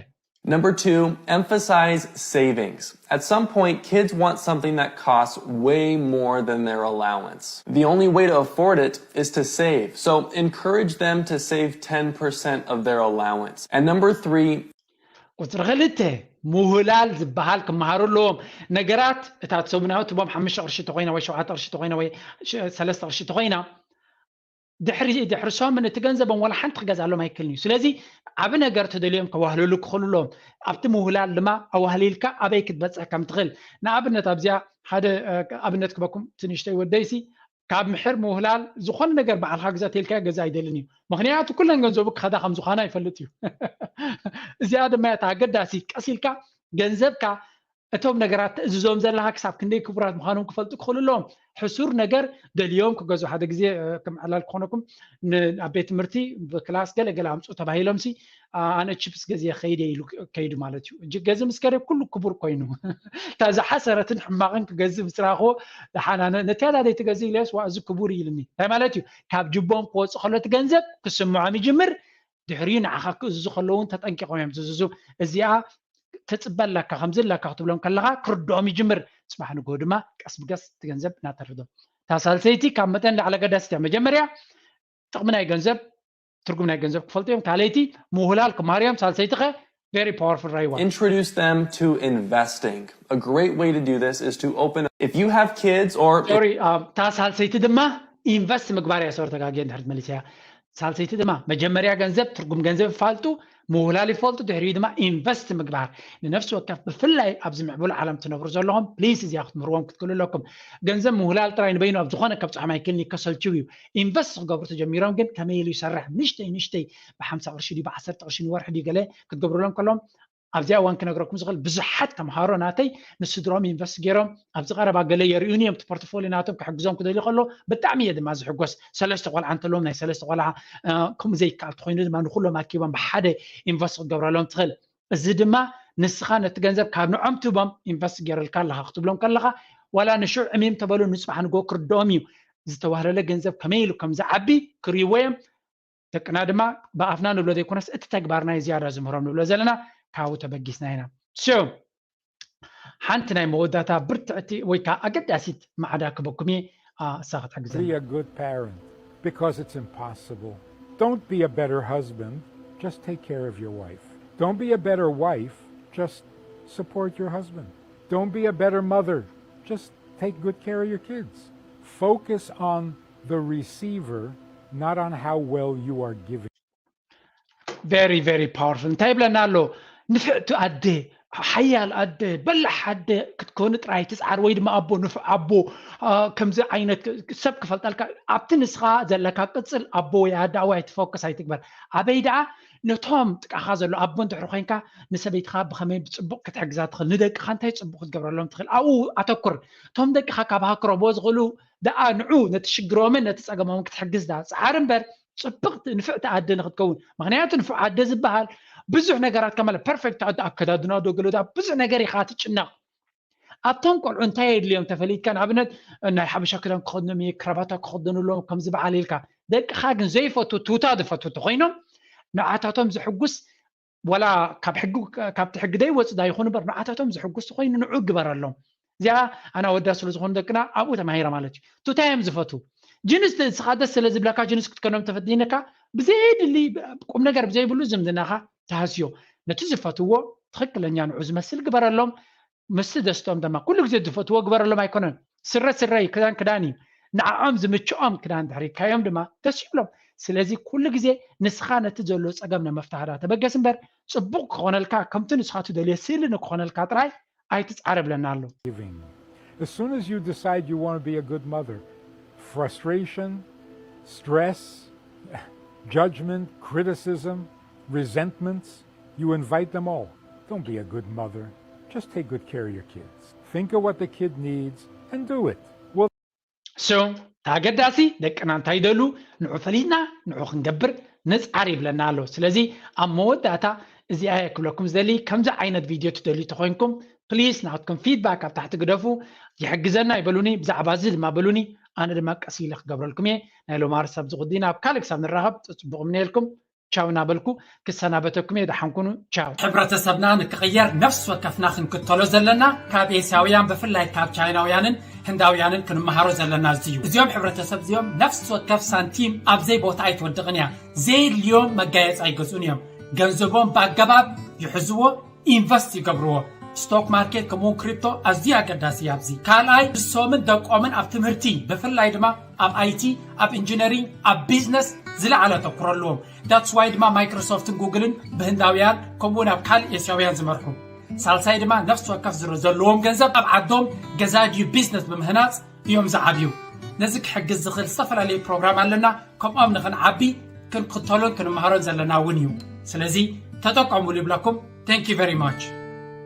Number two, emphasize savings. At some point, kids want something that costs way more than their allowance. The only way to afford it is to save. So encourage them to save ten percent of their allowance. And number three, ቁፅሪ ክልተ ምውህላል ዝበሃል ክመሃሩ ኣለዎም። ነገራት እታ ሰሙናዊ ትቦም ሓሙሽተ ቅርሺ ተኮይና ወይ ሸውዓተ ቅርሺ ተኮይና ወይ ሸ- ሰለስተ ቅርሺ ተኮይና ድሕሪ ድሕሪ ሰሙን እቲ ገንዘቦም ዋላ ሓንቲ ክገዝኣሎም ኣይክእልን እዩ። ስለዚ ዓብ ነገር ተደልዮም ከዋህልሉ ክኽእሉ ኣለዎም። ኣብቲ ምውህላል ድማ ኣዋህሊልካ ኣበይ ክትበፅሕ ከም ትኽእል። ንኣብነት ኣብዚኣ ሓደ እ፣ ኣብነት ክበኩም ትንሽተይ ወደይሲ ካብ ምሕር ምውህላል ዝኾነ ነገር ባዕልካ ግዛ ተልካ ገዛ ኣይደልን እዩ። ምክንያቱ ኩለን ገንዘቡ ክኸዳ ከም ዝኾና ይፈልጥ እዩ። እዚኣ ድማ እታ ኣገዳሲት ቀስ ኢልካ ገንዘብካ እቶም ነገራት ተእዝዞም ዘለካ ክሳብ ክንደይ ክቡራት ምዃኖም ክፈልጡ ክኽእሉ ኣለዎም። ሕሱር ነገር ደልዮም ክገዙ ሓደ ግዜ እ፣ ከም ዕላል ክኾነኩም ን- ኣብ ቤት ትምህርቲ ብክላስ ገለ ገለ ኣምፁ ተባሂሎም ሲ ኣ- ኣነ ቺፕስ ገዚየ ከይደ ኢሉ ከይዱ ማለት እዩ። እጅ ገዚ ምስ ከደ ኩሉ ክቡር ኮይኑ እታ ዝሓሰረትን ሕማቕን ክገዝእ ምስ ረኣኽዎ ደሓን ኣነ ነቲያ ዳደይ ትገዝእ ኢለስ ዋ እዚ ክቡር እዩ ኢልኒ። እንታይ ማለት እዩ? ካብ ጅቦም ክወፅእ ከሎ እቲ ገንዘብ ክስምዖም ይጅምር። ድሕሪኡ ንዓኻ ክእዝዙ ከለዉ እውን ተጠንቂቖም እዮም ዝእዝዙ። እዚኣ ትፅበ ኣለካ ከምዚ ኣለካ ክትብሎም ከለኻ ክርድኦም ይጅምር። ፅባሕ ንግሆ ድማ ቀስ ብቀስ እቲ ገንዘብ እናተርፍዶም እታ ሳልሰይቲ ካብ መጠን ላዕሊ ኣገዳሲት እያ። መጀመርያ ጥቕሚ ናይ ገንዘብ ትርጉም ናይ ገንዘብ ክፈልጡ እዮም። ካልኣይቲ ምውህላል ክመሃሩ እዮም። ሳልሰይቲ ኸ very powerful ራይዋ introduce them to investing. A great way to do this is to open, if you have kids or ሶሪ እታ ሳልሰይቲ ድማ ኢንቨስት ምግባር እያ። ሶሪ ተጋግየ እንድሕር መሊሰያ። ሳልሰይቲ ድማ መጀመርያ ገንዘብ ትርጉም ገንዘብ ይፋልጡ፣ ምውህላል ይፈልጡ፣ ድሕሪኡ ድማ ኢንቨስት ምግባር ንነፍሲ ወከፍ ብፍላይ ኣብዚ ምዕቡል ዓለም ትነብሩ ዘለኹም ፕሊስ እዚኣ ክትምህርዎም ክትክእሉ ኣለኩም። ገንዘብ ምውህላል ጥራይ ንበይኑ ኣብ ዝኾነ ከብፅሖም ኣይክእልን እዩ፣ ከሰልችው እዩ። ኢንቨስት ክገብሩ ተጀሚሮም ግን ከመይ ኢሉ ይሰርሕ ንሽተይ ንሽተይ ብሓምሳ ቅርሺ ድዩ ብዓሰርተ ቅርሺ ንወርሒ ድዩ ገለ ክትገብሩሎም ከሎም ኣብዚኣ እዋን ክነግረኩም ዝኽእል ብዙሓት ተምሃሮ ናተይ ንስድሮም ኢንቨስት ገይሮም ኣብዚ ቀረባ ገለ የርእዩኒ እዮም። እቲ ፖርትፎሊዮ ናቶም ክሕግዞም ክደልዩ ከሎ ብጣዕሚ እየ ድማ ዝሕጎስ። ሰለስተ ቆልዓ እንተለዎም ናይ ሰለስተ ቆልዓ እ፣ ከምኡ ዘይከኣል ተኮይኑ ድማ ንኩሎም ኣኪቦም ብሓደ ኢንቨስት ክትገብረሎም ትኽእል። እዚ ድማ ንስኻ ነቲ ገንዘብ ካብ ንዖም ትህቦም ኢንቨስት ገይረልካ ኣለኻ ክትብሎም ከለኻ ዋላ ንሽዑ ዕሚም ተበሉ ንፅባሕ ንጎ ክርድኦም እዩ። ዝተዋህለለ ገንዘብ ከመይ ኢሉ ከም ዝዓቢ ክርእይዎ እዮም። ደቅና ድማ ብኣፍና ንብሎ ዘይኮነስ እቲ ተግባርና እዩ ዝያዳ ዝምህሮም ንብሎ ዘለና ካብኡ ተበጊስና ኢና። So ሓንቲ ናይ መወዳእታ ብርትዕቲ ወይ ከዓ ኣገዳሲት ማዕዳ ክበኩም እየ። አ፣ እሳ ክትሕግዘና Be a good parent because it's impossible. Don't be a better husband, just take care of your wife. Don't be a better wife, just support your husband. Don't be a better mother, just take good care of your kids. Focus on the receiver, not on how well you are giving. Very very powerful እንታይ ይብለና ኣሎ? ንፍዕቲ ኣደ፣ ሓያል ኣደ፣ በላሕ ኣደ ክትኮኒ ጥራይ ትፅዓር ወይ ድማ ኣቦ ንፉዕ ኣቦ አ፣ ከምዚ ዓይነት ሰብ ክፈልጠልካ ኣብቲ ንስኻ ዘለካ ቅፅል ኣቦ ወይ ኣደ ኣዋይ ትፎከስ ኣይትግበር። ኣበይ ደኣ ነቶም ጥቃኻ ዘሎ ኣቦ እንድሕሪ ኮይንካ ንሰበይትኻ ብኸመይ ብፅቡቅ ክትሕግዛ ትኽእል ንደቅኻ እንታይ ፅቡቅ ክትገብረሎም ትኽእል ኣብኡ ኣተኩር። እቶም ደቅኻ ካብ ሃክረቦ ዝኽእሉ ደኣ ንዑ ነቲ ሽግሮምን ነቲ ፀገሞምን ክትሕግዝ ደኣ ፀዓር እምበር ፅብቕቲ ንፍዕቲ ኣደ ንክትከውን። ምክንያቱ ንፉዕ ኣደ ዝበሃል ብዙሕ ነገራት ከማለ ፐርፌክት ኣደ ኣከዳድና ዶ ገለ ዳ ብዙሕ ነገር ኢኻ ትጭነቕ። ኣብቶም ቆልዑ እንታይ የድልዮም ተፈሊጥካ ንኣብነት ናይ ሓበሻ ክዳን ክኸድኖም እየ ክራባታ ክኸደኑ ኣለዎም ከምዚ በዓል ኢልካ ደቅኻ ግን ዘይፈቱ ቱታ ዝፈቱ እንተኮይኖም ንዓታቶም ዝሕጉስ ዋላ ካብ ሕጊ ካብቲ ሕጊ ደይወፅእ ዳ ይኹን እምበር ንዓታቶም ዝሕጉስ ተኮይኑ ንዑ ግበረሎም። እዚኣ ኣና ወዳ ስለ ዝኾኑ ደቅና ኣብኡ ተማሂረ ማለት እዩ። ቱታ እዮም ዝፈትዉ። ጅንስ ንስኻ ደስ ስለ ዝብለካ ጅንስ ክትከኖም ተፈዲነካ ብዘየድሊ ቁም ነገር ብዘይብሉ ዝምድናኻ ተሃስዮ። ነቲ ዝፈትዎ ትኽክለኛ ንዑ ዝመስል ግበረሎም። ምስቲ ደስትኦም ድማ ኩሉ ግዜ ዝፈትዎ ግበረሎም ኣይኮነን። ስረ ስረ እዩ፣ ክዳን ክዳን እዩ። ንዓኦም ዝምችኦም ክዳን ድሕሪትካዮም ድማ ደስ ይብሎም። ስለዚ ኩሉ ግዜ ንስኻ ነቲ ዘሎ ፀገም ንምፍታሕ ዳ ተበገስ እምበር ፅቡቕ ክኾነልካ ከምቲ ንስኻ ትደልዮ ስእሊ ንክኾነልካ ጥራይ ኣይትፃረ ብለና ኣሎ። As soon as you decide you want to be a good mother, frustration, stress, judgment, criticism, resentments, you invite them all. Don't be a good mother. Just take good care of your kids. Think of what the kid needs and do it. Well, So ኣገዳሲ ደቅና እንታይ ደሉ ንዑ ፈሊጥና ንዑ ክንገብር ንፅዓር ይብለና ኣሎ። ስለዚ ኣብ መወዳእታ እዚኣ እየ ክብለኩም ዝደሊ። ከምዚ ዓይነት ቪድዮ ትደልዩ ተኾይንኩም ፕሊስ ናትኩም ፊድባክ ኣብ ታሕቲ ግደፉ። ይሕግዘና ይበሉኒ፣ ብዛዕባ እዚ ድማ በሉኒ፣ ኣነ ድማ ቀስ ኢለ ክገብረልኩም እየ። ናይ ሎማር ሰብ ዝኹዲ ናብ ካልእ ክሳብ ንራኸብ ፅቡቕ ምንየልኩም። ቻው እናበልኩ ክሰናበተኩም እየ። ደሓን ኩኑ። ቻው። ሕብረተሰብና ንክቕየር ነፍሲ ወከፍና ክንክተሎ ዘለና ካብ ኤስያውያን ብፍላይ ካብ ቻይናውያንን ህንዳውያንን ክንመሃሮ ዘለና እዚ እዩ። እዚኦም ሕብረተሰብ እዚኦም ነፍሲ ወከፍ ሳንቲም ኣብ ዘይ ቦታ ኣይትወድቕን እያ። ዘየድልዮም መጋየፂ ኣይገዝኡን እዮም። ገንዘቦም ብኣገባብ ይሕዝዎ፣ ኢንቨስት ይገብርዎ። ስቶክ ማርኬት ከምኡውን ክሪፕቶ ኣዝዩ ኣገዳሲ እዩ ኣብዚ። ካልኣይ ንሶምን ደቆምን ኣብ ትምህርቲ ብፍላይ ድማ ኣብ ኣይቲ፣ ኣብ ኢንጂነሪንግ፣ ኣብ ቢዝነስ ዝለዓለ ኣተኩሮ ኣለዎም። ዳትስ ዋይ ድማ ማይክሮሶፍትን ጉግልን ብህንዳውያን ከምኡውን ኣብ ካልእ ኤስያውያን ዝመርሑ። ሳልሳይ ድማ ነፍሲ ወከፍ ዝረ ዘለዎም ገንዘብ ኣብ ዓዶም ገዛ ድዩ ቢዝነስ ብምህናፅ እዮም ዝዓብዩ። ነዚ ክሕግዝ ዝኽእል ዝተፈላለዩ ፕሮግራም ኣለና። ከምኦም ንኽንዓቢ ክንክተሎን ክንመሃሮን ዘለና እውን እዩ። ስለዚ ተጠቀሙሉ ይብለኩም። Thank you very much።